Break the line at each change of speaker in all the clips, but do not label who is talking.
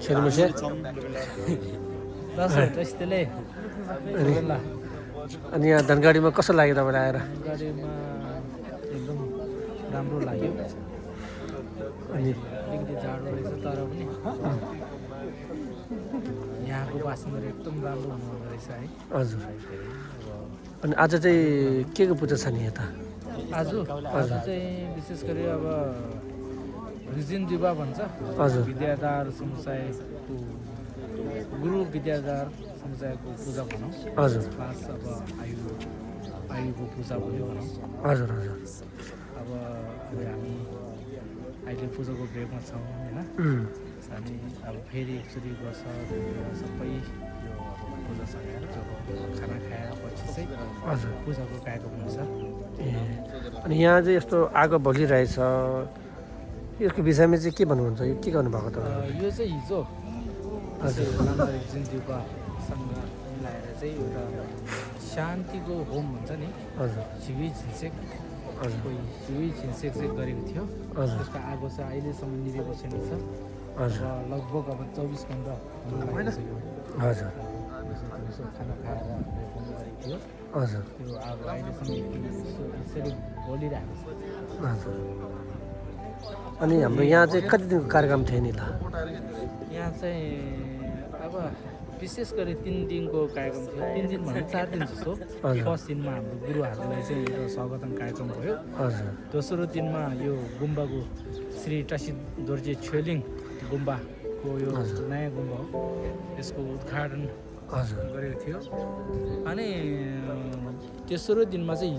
छेर्मुसे अनि यहाँ धनगढीमा कस्तो लाग्यो तपाईँलाई आएर
गाडीमा एकदम राम्रो लाग्यो
अनि
अलिकति जाडो रहेछ तर पनि यहाँको बासिन्दा एकदम राम्रो हुनुहुँदो रहेछ है
हजुर अनि आज चाहिँ के को पूजा छ नि यता
आज चाहिँ विशेष गरी अब रिजिन दिवा भन्छ
हजुर
विद्याधार समुदायको गुरु विद्याधार समुदायको पूजा भनौँ
हजुर
प्लस अब आयुको पूजा पनि भनौँ
हजुर हजुर
अब हामी अहिले पूजाको ब्रेकमा छौँ होइन अनि अब फेरि एकचोटि गर्छ सबै यो अब पूजा सकेर जब खाना खाएर पछि चाहिँ
हजुर
पूजाको कार्यक्रम हुन्छ
ए अनि यहाँ चाहिँ यस्तो आगो बलिरहेछ यसको विषयमा चाहिँ के भन्नुहुन्छ यो के गर्नुभएको तपाईँ
यो चाहिँ हिजो
हजुर
जुन दिपासँग मिलाएर चाहिँ एउटा शान्तिको होम हुन्छ नि
हजुर
छिवी झिन्सेक
हजुर
छिवी झिन्सेक चाहिँ गरेको थियो
हजुर
त्यसको आगो चाहिँ अहिलेसम्म निभेको छैन छ
हजुर
र लगभग अब 24 घन्टा लागिसक्यो
हजुर
दिउँसो खाना खाएर हामीले होम गरेको थियो
हजुर
त्यो आगो अहिलेसम्म यसरी बलिरहेको छ
हजुर अनि हाम्रो यहाँ चाहिँ कति दिनको कार्यक्रम थियो नि ल
यहाँ चाहिँ अब विशेष गरी 3 दिनको कार्यक्रम थियो 3 दिन भन्दा 4 दिन जस्तो
हजुर।
फर्स्ट दिनमा हाम्रो गुरुहरूलाई चाहिँ एउटा स्वागतम कार्यक्रम भयो
हजुर
दोस्रो दिनमा यो गुम्बाको श्री टासी दोर्जे छेलिङ गुम्बाको यो नयाँ गुम्बा हो यसको उद्घाटन
हजुर
गरेको थियो अनि तेस्रो दिनमा चाहिँ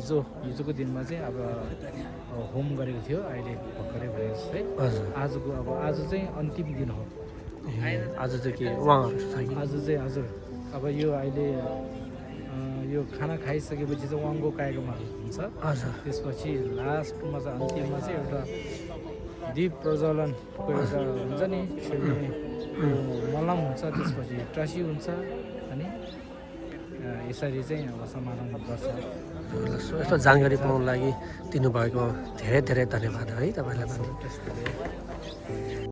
हिजोको दिनमा चाहिँ अब होम गरेको थियो अहिले भर्खरै भने जस्तै
हजुर
आजको अब आज चाहिँ अन्तिम दिन हो
आज चाहिँ के उहाँहरू छ कि
आज चाहिँ हजुर अब यो अहिले यो खाना खाइसकेपछि चाहिँ उहाँको कार्यक्रमहरू हुन्छ
हजुर
त्यसपछि लास्टमा चाहिँ अन्तिममा चाहिँ एउटा दीप प्रज्वलनको एउटा हुन्छ नि मलम हुन्छ त्यसपछि ट्रासी हुन्छ अनि यसरी चाहिँ अब समाधान गर्छ
यस्तो जानकारी पाउनुको लागि दिनुभएको धेरै धेरै धन्यवाद है तपाईँलाई पनि
त्यस्तै